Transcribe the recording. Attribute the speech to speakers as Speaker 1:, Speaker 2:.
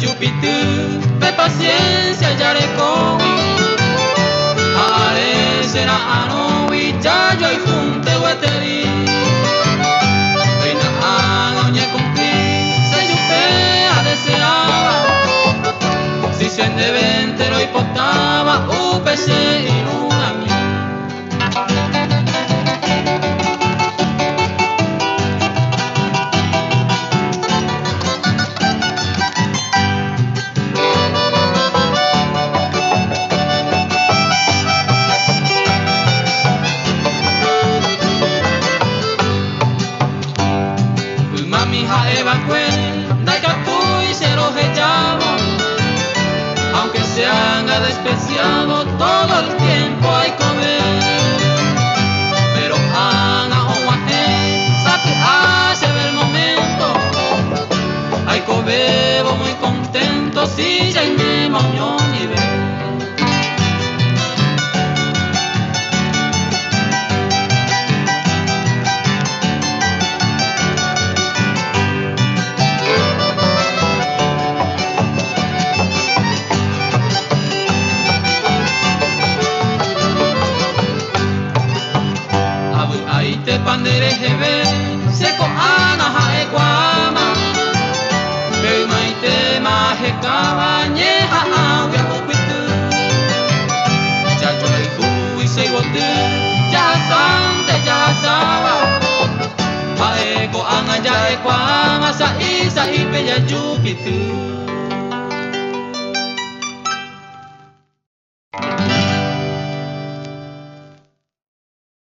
Speaker 1: Jajupity pe paciencia jarekógui ha are che ra'arõgui jajoayhúnte gueteri. Péina ág̃a oñekumpli che jupe adeseáva, si che ndévente roipotáva upe che irũrãmi. Ymami ha'eva'ekue ndaikatúi che rohejávo, aunque se anga despreciado todo el tiempo aikove. Pero ág̃a og̃uahẽ sapy'a chéve el momento, aikovévo muy contento si jaiméma oñondive. Avy'aitépa nde reheve che ko'ág̃a ha'ekuaáma, pe ymaitéma ahekáva ñeha'ãgui ahupyty. Jajoayhúgui che yvoty jahasánte jahasáva, ha'e ko'ág̃a ja'ekuaáma sa'i sa'ípe jajupity.